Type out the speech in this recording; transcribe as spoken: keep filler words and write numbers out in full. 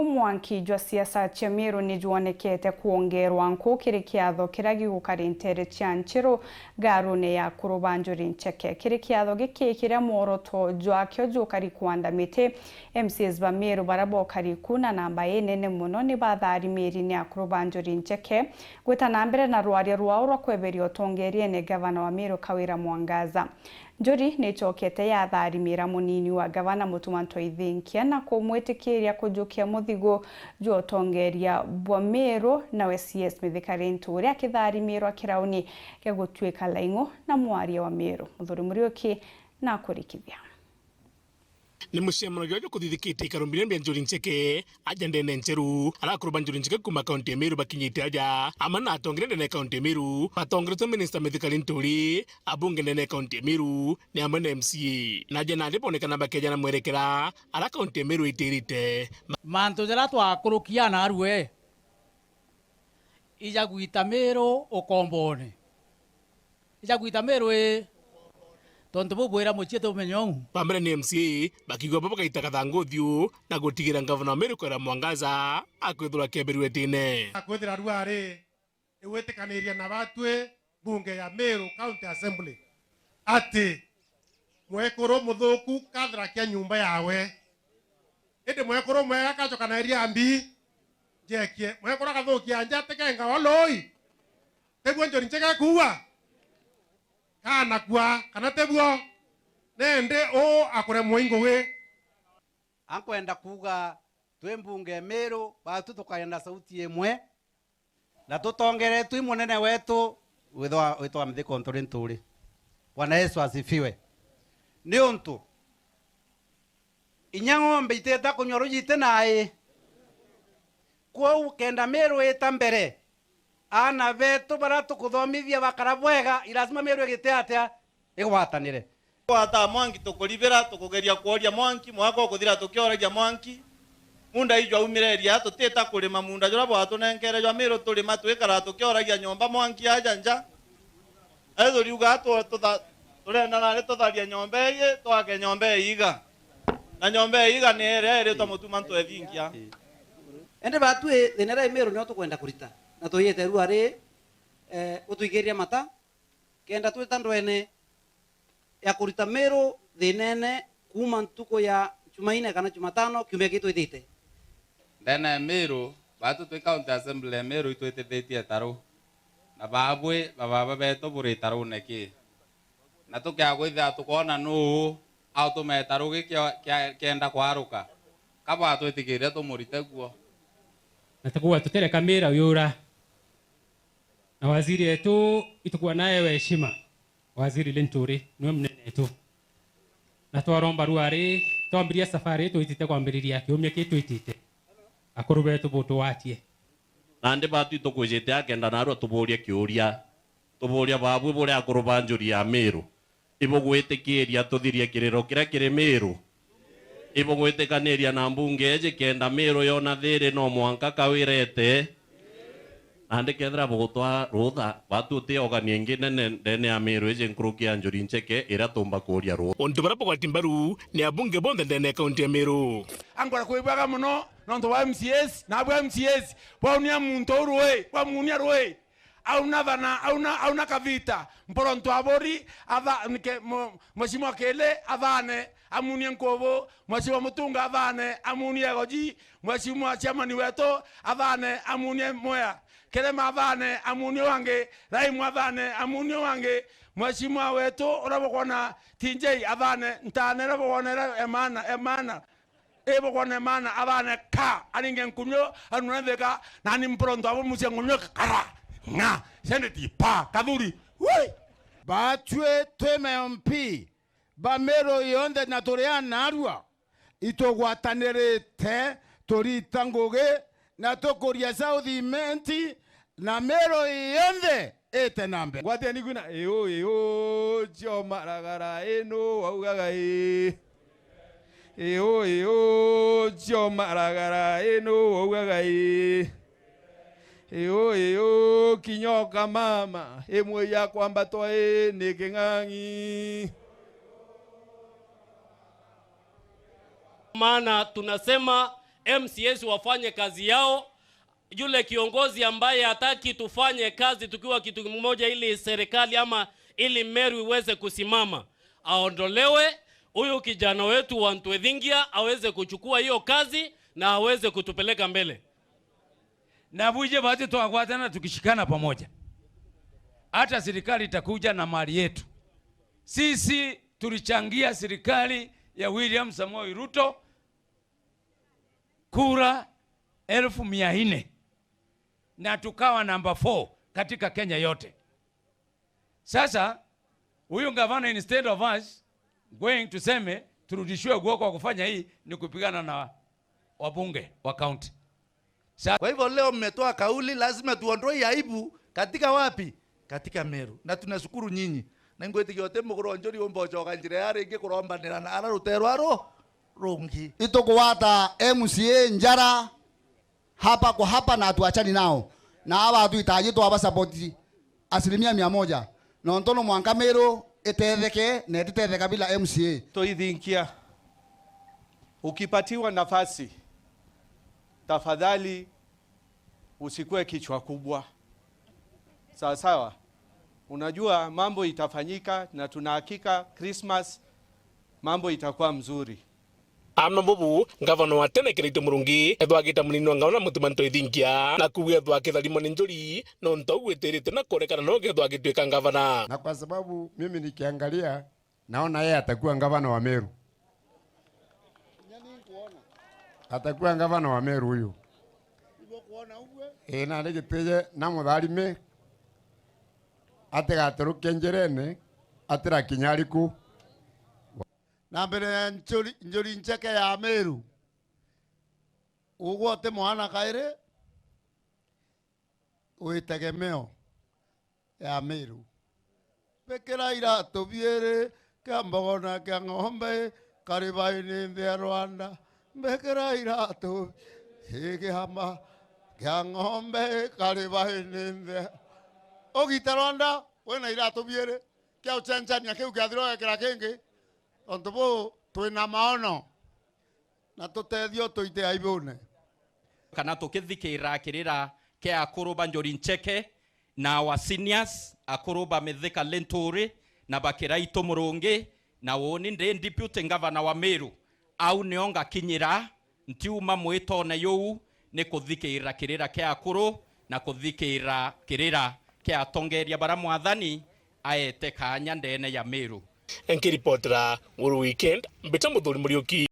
Mwanki jwa siasa cia Meru ni jwonekete kwongerwa nku kiri kiatho kiria gigukari ntere cia Nchiru ngarune ya akuru ba Njuri Ncheke. Kiri kiatho giki kiria mworoto jwakio jukari kwanda miti, M C As ba Meru baria bokari ku na namba inene mono ni batharimiri ni akuru ba Njuri Ncheke gwita na mbere na rwaria rwao rwa kweberia utongeriene gavana wa Meru Kawira Mwangaza. Njuri ni icokete yatharimira munini wa gavana Mutuma Ntoithinkia na kumwitikiria kujukia muthigu jwa utongeria bwa Meru, nawe C S Mithika Linturi akitharimirwa kirauni gia gutuika laing'u na mwaria wa Meru Muthuri Muriuki na akurikithia. Ni mucemanio jwa jukuthithikite ikaro mbirembia Njuri Ncheke, aja ndene Ncheru, aria akuru ba Njuri Ncheke kuuma kaunti ya Meru bakinyite aja, amwe na atongeria ndene ya kaunti ya Meru, batongeretwe minista Mithika Linturi, abunge ndene ya kaunti ya Meru, ni amwe na M C A. Na aja nandi bonekana bakeja na mwerekera, aria kaunti ya Meru itirite. Mantu jaria twakurukia narue, ija gwita Meru ukombone. Ija gwita Meru ii. Tontu buu bwira mucii tumenye uu. Ba mbere ni M C A, bakiigua bo bagaita gathangu uthiu na gutigira ngavana wa Meru Kawira Mwangaza akwithirwa akebirue itine. Akwithira rua ri, igwitikaniria na batwi mbunge ya Meru County Assembly ati mwekuru muthuku kathirakia nyumba yawe, indi mwekuru mwega kacoka na iria mbi njekie. Mwekuru akathukia nja tikenga oloi. Tiguo Njuri Ncheke kuuga? Kanakua, kana tiguo? Nende uu akuremwa i ngugi. Ankwenda kuuga twi mbunge Meru, batu tukaenda sauti imwe, na tutongeretwe i munene wetu withwa, witwa Mithika Linturi. Bwana Yesu asifiwe. Niuntu inya ng'ombe itita kunyua ruji iti nai. Kwou kenda Meru ita mbere, aana betu baria tukuthomithia bakara bwega, i lazima Meru igite atia? Igwatanire. Gwata mwanki tukuribira, tukugeria kworia mwanki, mwaka ukuthira tukioragia mwanki. Munda ijwa umire iria, tutita kurima munda juria bwatunenkere jwa Meru turima, twikara tukioragia nyomba mwanki aja nja. Aithu riuga tu-, tutha-, turenda nari tutharie nyomba iji, twake nyomba iiga. Na nyomba iiga ni iria iritwa Mutuma Ntoithinkia. Indi batwi thina iria i Meru nio tukwenda kurita. Na tuiyite rua ri, eh, utwikiriria mata, kenda twita ndwene ya kurita Meru thinene kuuma ntuku ya Jumaine kana Jumatano kiumia gii twithite. Ndene ya Meru, batu twi County Assembly ya Meru itwitithitie itaru, na babwi ba baba betu buri itarune ki. Na tukiagwithia tukoona nuu autuma itaru gi kia, kia, kienda kwaruka, ka bwatwitikiria tumurite kuo. Na tukuuga tutireka Meru yura. Na waziri wetu itukuwa naye wa heshima, Waziri Linturi, niwe munene wetu. Na twaromba ruari, twambiria safari ii twitite kwambiriria kiumia kii twitite. Akuru betu butuwatie. Nandi batu itukwijite akenda narua tuburie kiuria. Tuburia babwi buri akuru ba Njuri ya Meru. Ibugwitikiria tuthirie kiriro kiria kiri Meru? Ibugwitikaniria na mbunge iji kenda Meru yona thiri no mwanka Kawira ete? Nandi kethira bugutwa rutha, batu utiogania ingi nene ndene ya Meru iji nkuruki ya Njuri Ncheke iria tumba kuuria rutha. Untu buria bugwati mbaru ni abunge bonthe ndene ya kaunti ya Meru. Ankwenda kwibwaga mono nontu bwa M C As, na bwa M C As bwaunia muntu uu rui, bwamuunia rui. Auna thana, auna, auna kavita. Mporo Ntwaburi, atha-, nike-, mo-, Mheshimiwa Kili, athane, amunie Nkubu. Mheshimiwa Mutunga, athane, amunie Egoji. Mheshimiwa Chairman wetu, athane, amunie Mwea. Kirima, athane, amunie wangi. Raimu, athane, amunie wangi. Mheshimiwa wetu, uria bukwona T J, athane, Ntane, uria bukwona ira Emana, Emana. Ibugone mana athane ka, aringe nkunyu, anune nthika, nani Mporo Ntwaburi mucia nkunyu kara. Ng'a, seneti pa, kathuri. Wui! Batwi twi M P ba Meru yonthe na turi anarua, itugwatanirite turita ngugi na tukuria South Imenti na Meru yonthe ite na mbere. Ngwatiani kwina, iu, iu, cio maragara, inu waugaga ii. Iu, iu, cio maragara, inu waugaga ii. Iu, iu, kinyoka mama, imwe ya kwambatwa ii ni king'ang'i. Maana tunasema M C As wafanye kazi yao. Yule kiongozi ambaye hataki tufanye kazi tukiwa kitu kimoja ili serikali ama ili Meru iweze kusimama, aondolewe. Huyu kijana wetu wa Ntwethingia aweze kuchukua hiyo kazi na aweze kutupeleka mbele. Na bwije bati twagwatana tukishikana pamoja, hata serikali itakuja na mali yetu. Sisi tulichangia serikali ya William Samoei Ruto kura elfu mia nne na tukawa number four katika Kenya yote. Sasa huyu gavana, instead of us going tuseme turudishiwe guoko wa kufanya hii, ni kupigana na wabunge wa county. Sa- Kwa hivyo leo mmetoa kauli, lazima tuondoe hii aibu katika wapi? Katika Meru. Na tunashukuru nyinyi. Na ngwitikia uti muguru njuri umba ucoka njira ya ringi kurombanira na ara ruteru aru rungi. Itukugwata M C A njara hapa kwa hapa na hatuachani nao. Na hawa hatuhitaji twaba support asilimia mia moja. Nontu no mwanka Meru itetheke na ititetheka bila M C A. Toithinkia, ukipatiwa nafasi, tafadhali usikue kichwa kubwa. Sawa sawa? Unajua mambo itafanyika na tuna hakika Christmas mambo itakuwa mzuri. Amwe bubu, ngavana wa tene Kiraitu Murungi ethwa agita munini wa ngavana Mutuma Ntwethingia, na kuuga ethwa akitharimwa ni njuri, nontu au gwitirite na kuonekana no gethwa agitwika ngavana. Na kwa sababu mimi nikiangalia, naona yeye atakuwa ngavana wa Meru. Atakuwa ngavana wa Meru huyu. Ii, na ni gitije na mutharime, atigaturuke njirene, atirakinya ariku. Na mbere ya njuri, njuri ncheke ya Meru, ugwe uti mwana kairi, wi tegemeo ya Meru. Mbikira iratu biiri, kia mbogo na kia ng'ombe, karibaini nthi ya Rwanda. Mbikira iratu, ii kiama, kia ng'ombe, karibaini nthi ya, ugite Rwanda, wina iratu biiri, kia ucenjania kiu kiathira ugekira kingi. Tontu buu, twina maono na tutethio tuite aibune. Kana tukithikira kirira kia akuru ba Njuri Ncheke na our seniors, akuru ba Mithika Linturi na ba Kiraitu Murungi, na uuni ndi deputy governor wa Meru, au nio ngakinyira, ntiuma mwitone yuu, ni kuthikira kirira kia akuru na kuthikira kirira kia atongeria bara Mwathani aete kaanya ndene ya Meru. Nkiripotera Guru Weekend, mbita Muthuri Muriuki.